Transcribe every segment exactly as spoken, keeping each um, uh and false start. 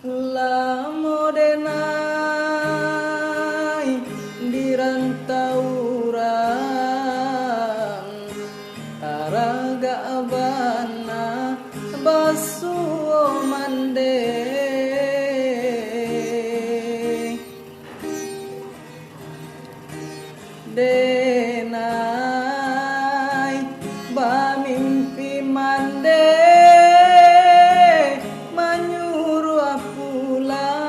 Lamo denai di rantau urang, taragak bana basuo mande. Denai bamimpi mande manyuruah pulang.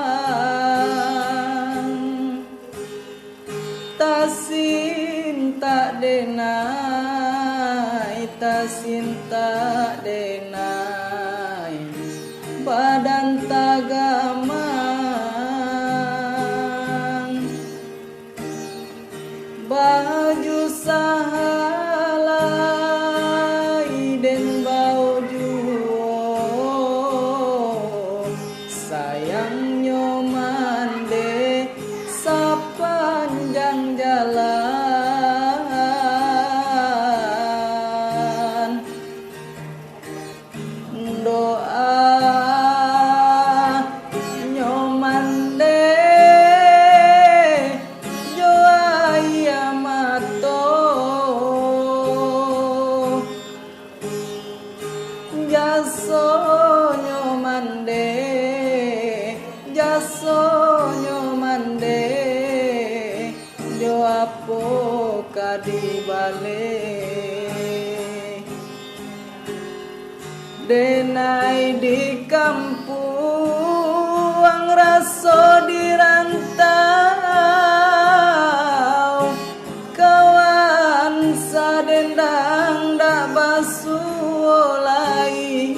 Tasintak denai, tasintak denai, badan tagamang. Baju sahalai den bao juo, sayangnyo mande sapanjang jalan. Doa nyo mande jo aia mato, jasonyo mande, jasonyo mande, jo apo ka dibaleh. Denai di kampuang raso di rantau, kawan sadendang dak basuo lai.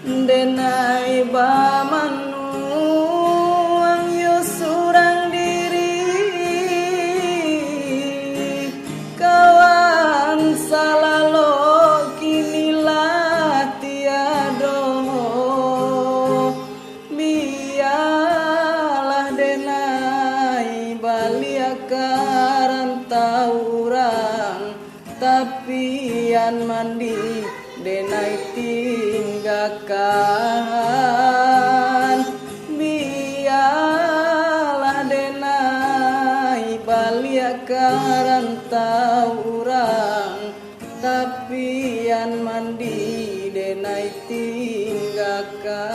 Denai bamanuang yo surang diri, kawan salalok kini lah tiado. Bialah denai baliak ka rantau urang, tapian mandi denai tinggakan. Bialah denai baliak ka rantau urang, tapian mandi denai tinggakan.